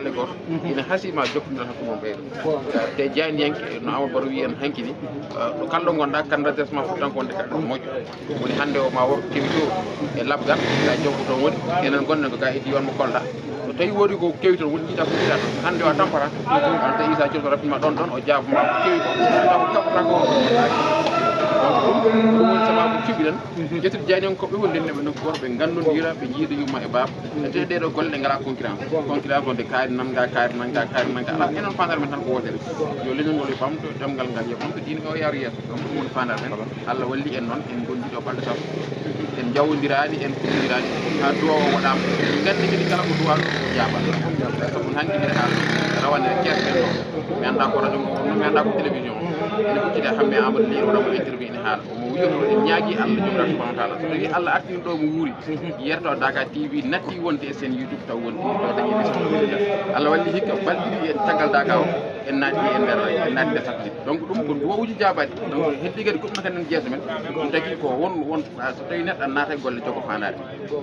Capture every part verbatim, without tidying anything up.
Goto ina hasima jokkondira hakkunde mon ɓeyɗo. Te jaayndiyanke no Amadou Baro wi en hanki ni, ɗo kalɗo gonɗa kan redressement fof tan ko wonde kaɗa moƴƴo. Woni hannde o ma wor kewi to e labgal, ga jokko toon woni, enen gonɗen ko ga e diwan mo Kolda. So tawi woodi ko kewi toon woni jiiɗa ko jiiɗa toon, hannde o a tampata. Kono tawi Issa Diop so rabbima ɗon ɗon o jaaboma ko kewi ko, taw ko kaɓɓata ko. Donc ɗum ɗum woni sababu cuɓiɗen. Ƴettude jaayndiyankoɓe fof, ndenndi ɓe nokku goto, ɓe nganndondira, ɓe njiida yumma e baaba. E te ɗeɗo golle ɗe ngala concurrence. Concurrence wonde kaari nanga, kaari nanga, kaari nanga. Ala, enen fandare men tan ko wootere. Yo leñol ngol yo ɓamto, ɗemngal ngal yo ɓamto, diine o yaaru yeeso. Donc ɗum woni fandare men. Allah walli en noon, en ngondi ɗo balɗe sappo. En jawdiraani, en kuɓɓondiraani. Haa duwa o waɗaama. En nganndi kadi kala ko duwaaɗo o jaaba. Sabu hanki mbiɗa haala. Rawane kees men ɗo. Mi annda ko radio ngo wonno, mi annda ko télévision. Ene huccita hamme Amadou Ly, o waɗa mo interview ene haala. Omo wiya ko en ñaagi Allah jomiraɗo subhanahu wa taala. So tawi Allah artini ɗo mo wuuri, yerto Dakar T V natti wonde e seen YouTube taw wonde ɗo dañi responsabilité. Allah walli hikka balɗe ɗiɗi en caggal Dakar o, en naati e nder, en naati nder satellite. Donc ɗum ko duwawuji jaabaɗi. Donc heddi kadi goɗɗum kadi en jeeso men. Ɗum tagi ko won, won, so tawi neɗɗo naata e golle jogo faandaare.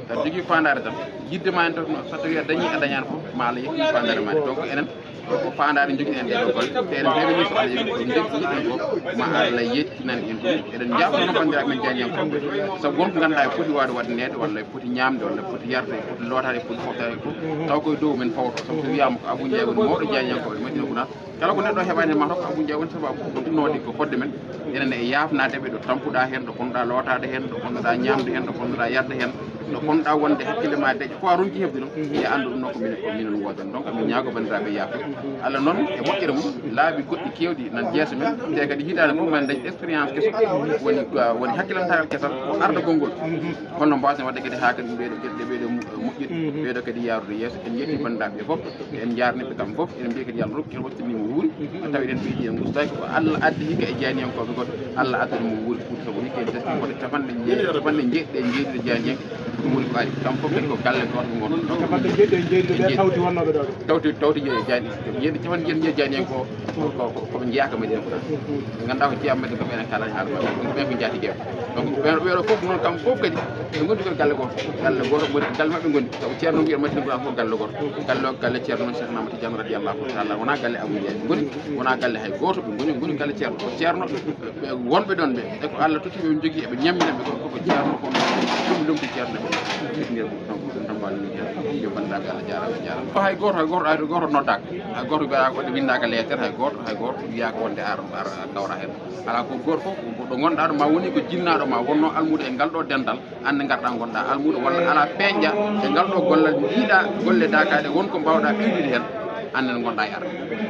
Taw jogii faandaare tan, yidde ma en tan, so tawi a dañi a dañaani fof, ma Allah yettin faandaare ma. Donc enen, ko faandaare njogiɗen ɗe ɗo golle, te eɗen mbeɓe ni so Allah yeeɓi ko nde jiɗɗen ko, ma Allah yettinan en ɗum. Eɗen njaafnoo noon banndiraaɓe men jaayndiyankooɓe, sabu won ko ngannduɗaa e foti waawde waɗaneede, walla e foti ñaamde, walla e foti yarde, e foti lootaade, e foti foftaade ko, taw koye dow men fawto, sabu so wiyaama ko Abou Ndiaye woni mawɗo jaayndiyankooɓe Madina Gounass, kala ko neɗɗo heɓaani heen ma hokka Abou Ndiaye woni sababu ko ɗum noon ko fodde men, enen e yaafnaade ɓe ɗo tampuɗaa heen, ɗo ponnoɗaa lootaade heen, ɗo ponnoɗaa ñaamde heen, ɗo ponnoɗaa yarde heen, no ponnoɗaa wonde hakkille ma deƴƴa, ko a ronki heɓde ɗum, ya anndu ɗum noon ko minen, ko minen woodan. Donc, min ñaago banndiraaɓe yaafo. Allah noon e moƴƴere mum, laabi goɗɗi keewɗi nan jeeso men, te kadi hitaande fof men dañ expérience keso, woni, woni hakkilantagal kesal, ko ardagol ngol. Holno mbaasen waɗde kadi haa kadi ɓeeɗo geɗe ɓeeɗo moƴƴude, ɓeeɗo kadi yaarude yeeso. En njetti banndiraaɓe fof, en njaarniɓe kam fof, en mbiya kadi yo Allah rokku en wattini mo wuuri, tawi eɗen ɓeydi en gustaki, ko Allah addi hikka e jaayndiyankooɓe goɗɗo, Allah addani mo wuuri Fuuta sabu hikka en teskii fodde capanɗe jeeɗiɗi, capanɗe jeeɗiɗi e jeeɗiɗo jaayndiyanke, ɗum woni ko ari. Kam fof kadi ko galle gooto ngon. Capanɗe jeeɗiɗi e jeeɗiɗo ɓe tawti wonnooɓe ɗo. Tawti, tawti je-, jaayndiyanke, jeeɗiɗi, capanɗe jeeɗiɗi e jeeɗiɗo jaayndiyanke ko, ko, ko, ko ɓe njeyaa ka Madina Gounass. Ɓe ngannduɗaa ko Ceerno Madina ko ɓen en kaalani haala maɓɓe. Ɗum ko ɓen ko njaati geew. Donc ɓen, ɓeeɗo fof noon kam fof kadi ɓe ngondi koye galle gooto. Galle gooto, mboɗo ko galle maɓɓe ngondi. Sabu Ceerno wiya Madina Gounass fof galle gooto. Galle o ko galle Ceerno men Cheikh Ahmad Tidiane radiyallahu taala. Wonaa galle Abou Ndiaye ɓe ngoni, wonaa galle hay gooto ɓe ngoni, ngoni galle Ceerno. Ko Ceerno, ɓe wonɓe ɗon ɓe, e ko Allah totti ɓe, ɓe njogii, eɓe ñammina ɓe ko, koko Ceerno, kono ɗum lomti Ceerno ɓe. Ɓe ngel ɗum tan, ɗum tan mbaawmi wiide. Yo banndiraaɓe, Allah jaaraama, jaaraama. Hay gooto, hay gooto, hay gooto noddaaka. Hay gooto mbiyaaka, wonde winndaaka leeter, hay gooto, hay gooto wiyaaka wonde ar, ar, ar kawra heen. Alaa, ko gooto fof, ko ɗo ngonɗaa ɗo, ma woni ko jinnaaɗo ma wonno almuudo e ngal ɗo dental, aan ne ngarɗaa ngonɗaa almuudo, walla alaa peeñɗaa e ngal ɗo gollal, njiiɗaa golle daakaaɗe, won ko mbaawɗaa ɓeydude heen, aan ne ngonɗaa e arde.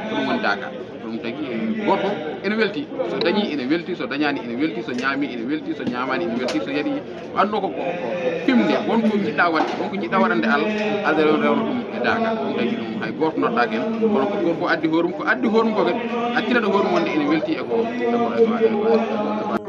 Ko ɗum woni daaka. Ɗum tagi, e, gooto fof ene welti. So dañii ene welti, so dañaani ene welti, so ñaamii ene welti, so ñaamaani ene welti, so yarii. Ko annoo ko, ko, ko, ko fimde, won ko njiɗɗaa waɗde, won ko njiɗɗaa waɗande Allah, Allah rewna, rewna ɗum e daaka. Ɗum tagi ɗum hay gooto noddaaka heen, kono ko gooto fof addi hoore mum, ko addi hoore mum ko kadi, accirata hoore mum wonde ene welti e ko, e ko, e ko, e ko, e ko.